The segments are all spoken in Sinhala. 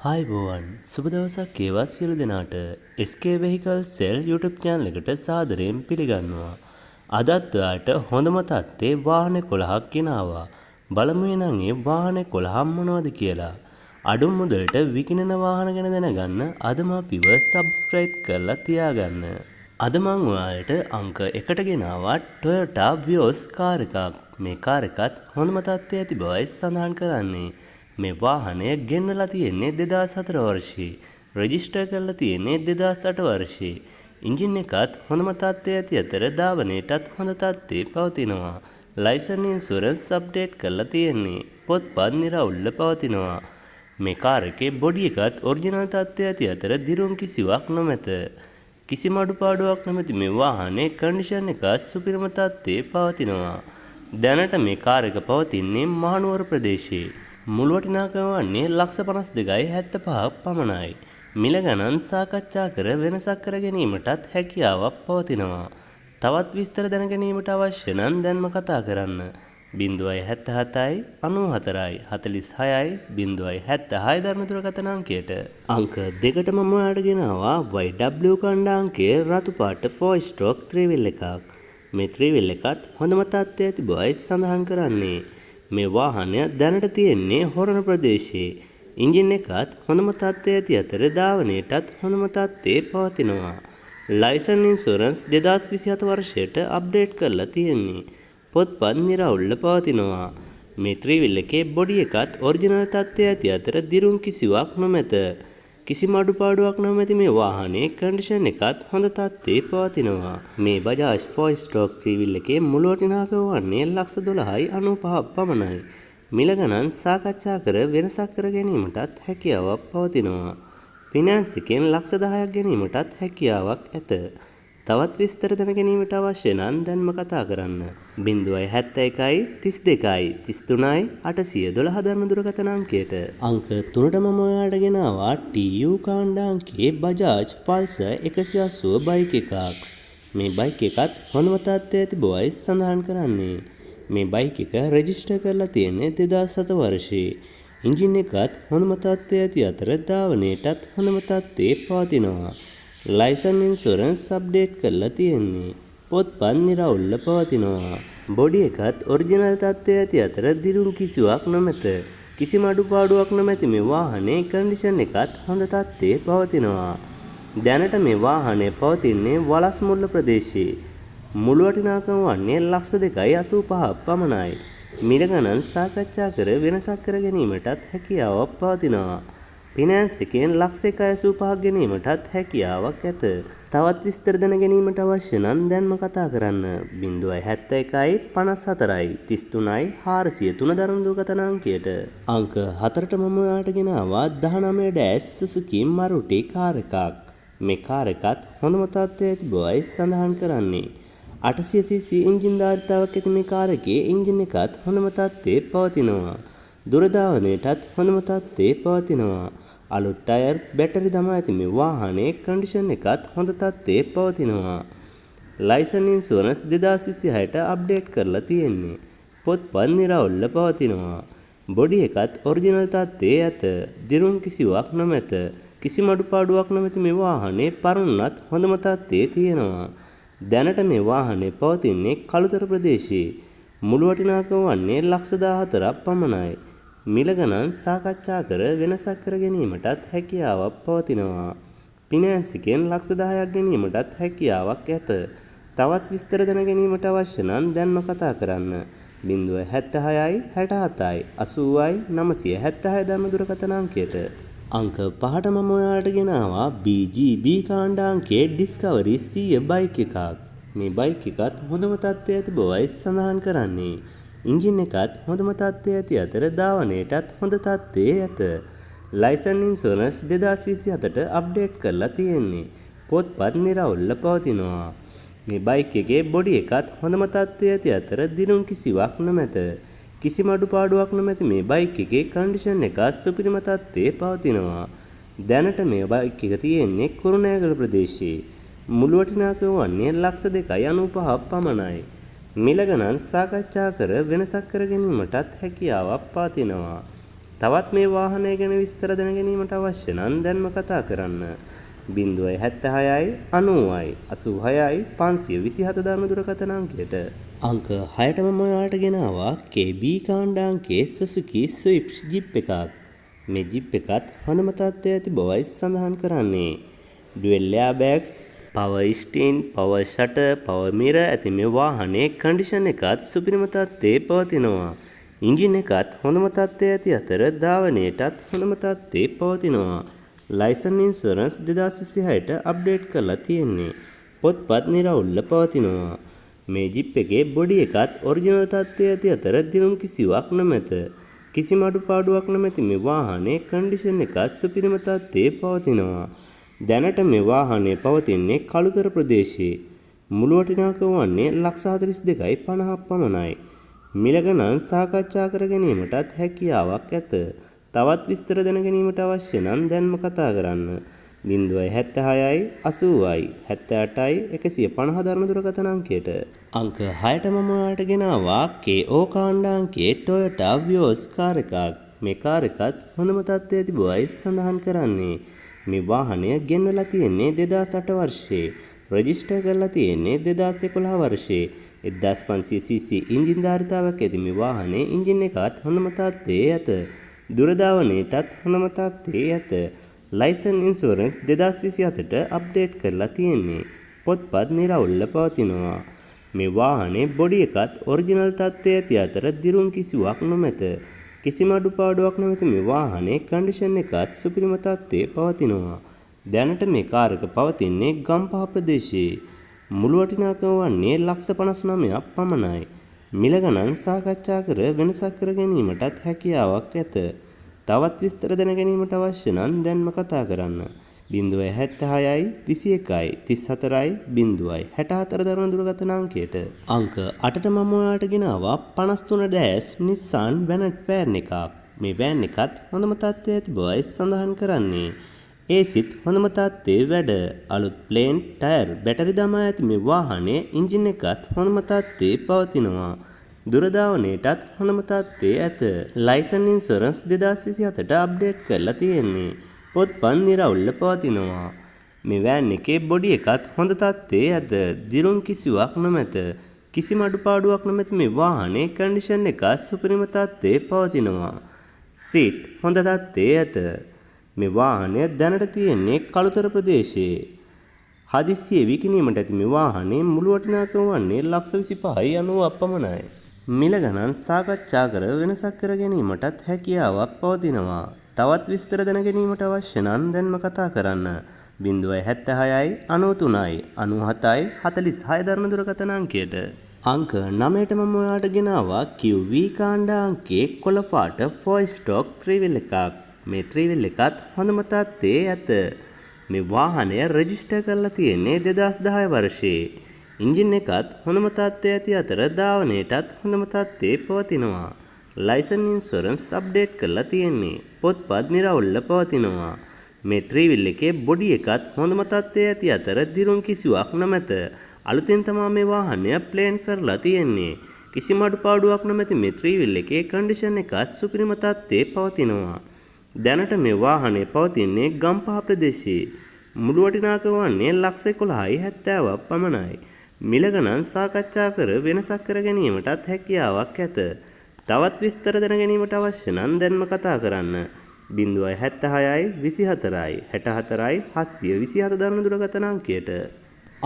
ආයුබෝවන්, සුබ දවසක් වේවා සියලු දෙනාට. SK Vehicle Sale YouTube channel එකට සාදරයෙන් පිළිගන්නවා. අදත් ඔයාලට හොඳම තත්ත්වයේ වාහන 11ක් ගෙනාවා. බලමු එහෙනම් ඒ වාහන 11 මොනවද කියලා. අඩු මුදලට විකිණෙන වාහන ගැන දැනගන්න අදම අපිව සබ්ස්ක්‍රයිබ් කරලා තියාගන්න. අද මං ඔයාලට අංක 1ට ගෙනාවා Toyota Vios car එකක්. මේ කාර් එකත් හොඳම තත්ත්වයේ ඇති බවයි සඳහන් කරන්නේ. මේ වාහනය ගෙන්වලා තියෙන්නේ 2004 වර්ෂයේ. රෙජිස්ටර් කරලා තියෙන්නේ 2008 වර්ෂයේ. එන්ජින් එකත් හොඳම තත්ත්වයේ ඇති අතර ධාවනයටත් හොඳ තත්ත්වයේ පවතිනවා. ලයිසන් ඉන්ෂුරන්ස් අප්ඩේට් කරලා තියෙන්නේ. පොත්පත් නිරවුල්ව පවතිනවා. මේ කාර් එකේ බොඩි එකත් ඔරිජිනල් තත්ත්වයේ ඇති අතර දිරුම් කිසිවක් නොමැත. කිසිම අඩුපාඩුවක් නොමැති මේ වාහනේ කන්ඩිෂන් එක සුපිරිම තත්ත්වයේ පවතිනවා. දැනට මේ කාර් එක පවතින්නේ මහනුවර ප්‍රදේශයේ. මුළු වටිනාකම වන්නේ ලක්ෂ 52.75ක් පමණයි. මිල ගණන් සාකච්ඡා කර වෙනසක් කර ගැනීමටත් හැකියාවක් පවතිනවා. තවත් විස්තර දැන ගැනීමට අවශ්‍ය නම් දැන්ම කතා කරන්න. 077යි 94යි 46යි 076 ධර්ම දුරකථන අංකයට. අංක දෙකට මම ඔයාලට ගෙනාවා YW කණ්ඩායමේ රතු පාට 4 stroke 3 wheel එකක්. මේ 3 wheel එකත් හොඳම තත්ත්වයේ ඇති බවයි සඳහන් කරන්නේ. මේ වාහනය දැනට තියෙන්නේ හොරණ ප්‍රදේශයේ. එන්ජින් එකත් හොඳම තත්ත්වයේ ඇති අතර ධාවනයටත් හොඳම තත්ත්වයේ පවතිනවා. ලයිසන් ඉන්ෂුරන්ස් 2027 වර්ෂයට අප්ඩේට් කරලා තියෙන්නේ. පොත්පත් නිරවුල්ව පවතිනවා. මේ ත්‍රිවිල් එකේ බොඩි එකත් ඔරිජිනල් තත්ත්වයේ ඇති අතර දිරුම් කිසිවක් නොමැත. කිසිම අඩුපාඩුවක් නොමැති මේ වාහනේ කන්ඩිෂන් එකත් හොඳ තත්ත්වයේ පවතිනවා. මේ Bajaj 4 stroke three-wheel එකේ මුළු වටිනාකම වන්නේ ලක්ෂ 12.95ක් පමණයි. මිල ගණන් සාකච්ඡා කර වෙනසක් කර ගැනීමටත් හැකියාවක් පවතිනවා. ෆිනෑන්ස් එකෙන් ලක්ෂ 10ක් ගැනීමටත් හැකියාවක් ඇත. තවත් විස්තර දැන ගැනීමට අවශ්‍ය නම් දැන්ම කතා කරන්න. 071යි 32යි 33යි 812 ධර්ම දුරකථන අංකයට. අංක 3ට මම ඔයාලට ගෙනාවා TU කාණ්ඩාංකයේ Bajaj Pulsar 180 bike එකක්. මේ බයික් එකත් හොඳම තත්ත්වයේ ඇති බවයි සඳහන් කරන්නේ. මේ බයික් එක රෙජිස්ටර් කරලා තියෙන්නේ 2007 වර්ෂයේ. එන්ජින් එකත් හොඳම තත්ත්වයේ ඇති අතර ධාවනයටත් හොඳම තත්ත්වයේ පවතිනවා. ලයිසන් ඉන්ෂුරන්ස් අප්ඩේට් කරලා තියෙන්නේ. පොත්පත් නිරවුල්ව පවතිනවා. බොඩි එකත් ඔරිජිනල් තත්ත්වයේ ඇති අතර දිරුම් කිසිවක් නොමැත. කිසිම අඩුපාඩුවක් නොමැති මේ වාහනේ කන්ඩිෂන් එකත් හොඳ තත්ත්වයේ පවතිනවා. දැනට මේ වාහනය පවතින්නේ වලස්මුල්ල ප්‍රදේශයේ. මුළු වටිනාකම වන්නේ ලක්ෂ 2.85ක් පමණයි. මිල ගණන් සාකච්ඡා කර වෙනසක් කර ගැනීමටත් හැකියාවක් පවතිනවා. ෆිනෑන්ස් එකෙන් ලක්ෂ 1.85ක් ගැනීමටත් හැකියාවක් ඇත. තවත් විස්තර දැන ගැනීමට අවශ්‍ය නම් දැන්ම කතා කරන්න. 071යි 54යි 33යි 403 ධර්ම දුරකථන අංකයට. අංක 4ට මම ඔයාලට ගෙනාවා 19 ඩෑෂ් Suzuki Maruti car එකක්. මේ කාර් එකත් හොඳම තත්ත්වයේ ඇති බවයි සඳහන් කරන්නේ. 800 cc engine ධාරිතාවක් ඇති මේ කාර් එකේ එන්ජින් එකත් හොඳම තත්ත්වයේ පවතිනවා. දුර ධාවනයටත් හොඳම තත්ත්වයේ පවතිනවා. අලුත් ටයර් බැටරි දමා ඇති මේ වාහනේ කන්ඩිෂන් එකත් හොඳ තත්ත්වයේ පවතිනවා. ලයිසන් ඉන්ෂුරන්ස් 2026ට අප්ඩේට් කරලා තියෙන්නේ. පොත්පත් නිරවුල්ව පවතිනවා. බොඩි එකත් ඔරිජිනල් තත්ත්වයේ ඇත. දිරුම් කිසිවක් නොමැත. කිසිම අඩුපාඩුවක් නොමැති මේ වාහනේ පරණුනත් හොඳම තත්ත්වයේ තියෙනවා. දැනට මේ වාහනේ පවතින්නේ කළුතර ප්‍රදේශයේ. මුළු වටිනාකම වන්නේ ලක්ෂ 14ක් පමණයි. මිල ගණන් සාකච්ඡා කර වෙනසක් කර ගැනීමටත් හැකියාවක් පවතිනවා. ෆිනෑන්ස් එකෙන් ලක්ෂ 10ක් ගැනීමටත් හැකියාවක් ඇත. තවත් විස්තර දැන ගැනීමට අවශ්‍ය නම් දැන්ම කතා කරන්න. 076යි 67යි 80යි 976 ධර්ම දුරකථන අංකයට. අංක 5ට මම ඔයාලට ගෙනාවා BGB කාණ්ඩාංකයේ Discovery 100 bike එකක්. මේ බයික් එකත් හොඳම තත්ත්වයේ ඇති බවයි සඳහන් කරන්නේ. එන්ජින් එකත් හොඳම තත්ත්වයේ ඇති අතර ධාවනයටත් හොඳ තත්ත්වයේ ඇත. ලයිසන් ඉන්ෂුරන්ස් 2027ට අප්ඩේට් කරලා තියෙන්නේ. පොත්පත් නිරවුල්ව පවතිනවා. මේ බයික් එකේ බොඩි එකත් හොඳම තත්ත්වයේ ඇති අතර දිනුම් කිසිවක් නොමැත. කිසිම අඩුපාඩුවක් නොමැති මේ බයික් එකේ කන්ඩිෂන් එක සුපිරිම තත්ත්වයේ පවතිනවා. දැනට මේ බයික් එක තියෙන්නේ කුරුණෑගල ප්‍රදේශයේ. මුළු වටිනාකම වන්නේ ලක්ෂ 2.95ක් පමණයි. මිල ගණන් සාකච්ඡා කර වෙනසක් කර ගැනීමටත් හැකියාවක් පවතිනවා. තවත් මේ වාහනය ගැන විස්තර දැන ගැනීමට අවශ්‍ය නම් දැන්ම කතා කරන්න. 076යි 90යි 86යි 527 දරන දුරකථන අංකයට. අංක 6ට මම ඔයාලට ගෙනාවා KB කාණ්ඩාංකයේ Suzuki Swift ජිප් එකක්. මේ ජිප් එකත් හොඳම තත්ත්වයේ ඇති බවයි සඳහන් කරන්නේ. Dual airbags, power steering, power shutter, power mirror ඇති මේ වාහනේ කන්ඩිෂන් එකත් සුපිරිම තත්ත්වයේ පවතිනවා. එන්ජින් එකත් හොඳම තත්ත්වයේ ඇති අතර ධාවනයටත් හොඳම තත්ත්වයේ පවතිනවා. ලයිසන් ඉන්ෂුරන්ස් 2026ට අප්ඩේට් කරලා තියෙන්නේ. පොත්පත් නිරවුල්ව පවතිනවා. මේ ජිප් එකේ බොඩි එකත් ඔරිජිනල් තත්ත්වයේ ඇති අතර දිරුම් කිසිවක් නොමැත. කිසිම අඩුපාඩුවක් නොමැති මේ වාහනේ කන්ඩිෂන් එකත් සුපිරිම තත්ත්වයේ පවතිනවා. දැනට මේ වාහනය පවතින්නේ කළුතර ප්‍රදේශයේ. මුළු වටිනාකම වන්නේ ලක්ෂ 42යි 50ක් පමණයි. මිල ගණන් සාකච්ඡා කර ගැනීමටත් හැකියාවක් ඇත. තවත් විස්තර දැන ගැනීමට අවශ්‍ය නම් දැන්ම කතා කරන්න. 076යි 80යි 78යි 150 දරන දුරකථන අංකයට. අංක 6ට මම ඔයාලට ගෙනාවා KO කාණ්ඩාංකයේ Toyota Vios car එකක්. මේ කාර් එකත් හොඳම තත්ත්වයේ ඇති බවයි සඳහන් කරන්නේ. මේ වාහනය ගෙන්වලා තියෙන්නේ 2008 වර්ෂයේ. රෙජිස්ටර් කරලා තියෙන්නේ 2011 වර්ෂයේ. 1500 cc engine ධාරිතාවක් ඇති මේ වාහනේ එන්ජින් එකත් හොඳම තත්ත්වයේ ඇත. දුර ධාවනයටත් හොඳම තත්ත්වයේ ඇත. ලයිසන් ඉන්ෂුරන්ස් 2027ට අප්ඩේට් කරලා තියෙන්නේ. පොත්පත් නිරවුල්ව පවතිනවා. මේ වාහනේ බොඩි එකත් ඔරිජිනල් තත්ත්වයේ ඇති අතර දිරුම් කිසිවක් නොමැත. කිසිම අඩුපාඩුවක් නොමැති මේ වාහනේ කන්ඩිෂන් එකත් සුපිරිම තත්ත්වයේ පවතිනවා. දැනට මේ කාර් එක පවතින්නේ ගම්පහ ප්‍රදේශයේ. මුළු වටිනාකම වන්නේ ලක්ෂ 59ක් පමණයි. මිල ගණන් සාකච්ඡා කර වෙනසක් කර ගැනීමටත් හැකියාවක් ඇත. තවත් විස්තර දැන ගැනීමට අවශ්‍ය නම් දැන්ම කතා කරන්න. 076යි 21යි 34යි 0යි 64 දරන දුරකථන අංකයට. අංක 8ට මම ඔයාලට ගෙනාවා 53 ඩෑෂ් Nissan Vanette van එකක්. මේ වෑන් එකත් හොඳම තත්ත්වයේ ඇති බවයි සඳහන් කරන්නේ. ඒසිත් හොඳම තත්ත්වයේ වැඩ. අලුත් ප්ලේන් ටයර් බැටරි දමා ඇති මේ වාහනේ එන්ජින් එකත් හොඳම තත්ත්වයේ පවතිනවා. දුර ධාවනයටත් හොඳම තත්ත්වයේ ඇත. ලයිසන් ඉන්ෂුරන්ස් 2027ට අප්ඩේට් කරලා තියෙන්නේ. පොත්පත් නිරවුල්ව පවතිනවා. මේ වෑන් එකේ බොඩි එකත් හොඳ තත්ත්වයේ ඇත. දිරුම් කිසිවක් නොමැත. කිසිම අඩුපාඩුවක් නොමැති මේ වාහනේ කන්ඩිෂන් එක සුපිරිම තත්ත්වයේ පවතිනවා. සීට් හොඳ තත්ත්වයේ ඇත. මේ වාහනය දැනට තියෙන්නේ කළුතර ප්‍රදේශයේ. හදිස්සියේ විකිණීමට ඇති මේ වාහනේ මුළු වටිනාකම වන්නේ ලක්ෂ 25යි 90ක් පමණයි. මිල ගණන් සාකච්ඡා කර වෙනසක් කර ගැනීමටත් හැකියාවක් පවතිනවා. තවත් විස්තර දැන ගැනීමට අවශ්‍ය නම් දැන්ම කතා කරන්න. 076යි 93යි 97යි 46 දරන දුරකථන අංකයට. අංක 9ට මම ඔයාලට ගෙනාවා QV කාණ්ඩ අංකයේ කොළ පාට 4 ස්ටෝක් ත්‍රිවිල් එකක්. මේ ත්‍රිවිල් එකත් හොඳම තත්ත්වයේ ඇත. මේ වාහනය රෙජිස්ටර් කරලා තියෙන්නේ 2010 වර්ෂයේ. එන්ජින් එකත් හොඳම තත්ත්වයේ ඇති අතර ධාවනයටත් හොඳම තත්ත්වයේ පවතිනවා. ලයිසන් ඉන්ෂුරන්ස් අප්ඩේට් කරලා තියෙන්නේ. පොත්පත් නිරවුල්ව පවතිනවා. මේ ත්‍රිවිල් එකේ බොඩි එකත් හොඳම තත්ත්වයේ ඇති අතර දිරුම් කිසිවක් නොමැත. අලුතෙන් තමා මේ වාහනය ප්ලේන් කරලා තියෙන්නේ. කිසිම අඩුපාඩුවක් නොමැති මේ ත්‍රිවිල් එකේ කන්ඩිෂන් එකත් සුපිරිම තත්ත්වයේ පවතිනවා. දැනට මේ වාහනය පවතින්නේ ගම්පහ ප්‍රදේශයේ. මුළු වටිනාකම වන්නේ ලක්ෂ 11යි 70ක් පමණයි. මිල ගණන් සාකච්ඡා කර වෙනසක් කර ගැනීමටත් හැකියාවක් ඇත. තවත් විස්තර දැන ගැනීමට අවශ්‍ය නම් දැන්ම කතා කරන්න. 076යි 24යි 64යි 727 දරන දුරකථන අංකයට.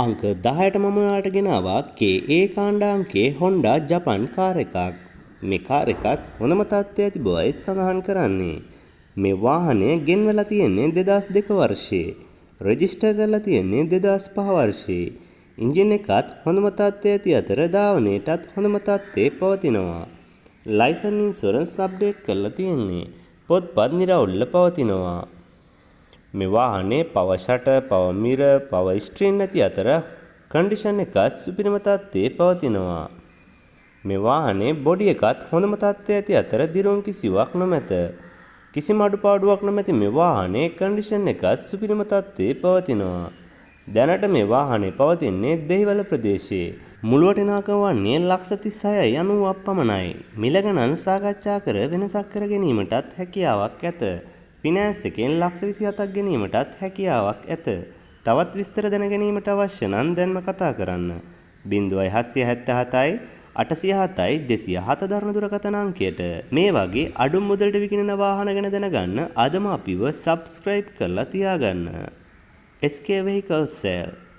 අංක 10ට මම ඔයාලට ගෙනාවා KA කාණ්ඩ අංකයේ Honda Japan car එකක්. මේ කාර් එකත් හොඳම තත්ත්වයේ ඇති බවයි සඳහන් කරන්නේ. මේ වාහනය ගෙන්වලා තියෙන්නේ 2002 වර්ෂයේ. රෙජිස්ටර් කරලා තියෙන්නේ 2005 වර්ෂයේ. එන්ජින් එකත් හොඳම තත්ත්වයේ ඇති අතර ධාවනයටත් හොඳම තත්ත්වයේ පවතිනවා. ලයිසන් ඉන්ෂුරන්ස් අප්ඩේට් කරලා තියෙන්නේ. පොත්පත් නිරවුල්ව පවතිනවා. මේ වාහනේ power shutter, power mirror, power steering ඇති අතර කන්ඩිෂන් එකත් සුපිරිම තත්ත්වයේ පවතිනවා. මේ වාහනේ බොඩි එකත් හොඳම තත්ත්වයේ ඇති අතර දිරුම් කිසිවක් නොමැත. කිසිම අඩුපාඩුවක් නොමැති මේ වාහනේ කන්ඩිෂන් එකත් සුපිරිම තත්ත්වයේ පවතිනවා. දැනට මේ වාහනේ පවතින්නේ දෙහිවල ප්‍රදේශයේ. මුළු වටිනාකම වන්නේ ලක්ෂ 36.90ක් පමණයි. මිල ගණන් සාකච්ඡා කර වෙනසක් කර ගැනීමටත් හැකියාවක් ඇත. ෆිනෑන්ස් එකෙන් ලක්ෂ 27ක් ගැනීමටත් හැකියාවක් ඇත. තවත් විස්තර දැන ගැනීමට අවශ්‍ය නම් දැන්ම කතා කරන්න. 0777 807යි 207 දරන දුරකථන අංකයට. මේ වගේ අඩු මුදලට විකිණෙන වාහන ගැන දැනගන්න අදම අපිව සබ්ස්ක්‍රයිබ් කරලා තියාගන්න. SK Vehicle Sale.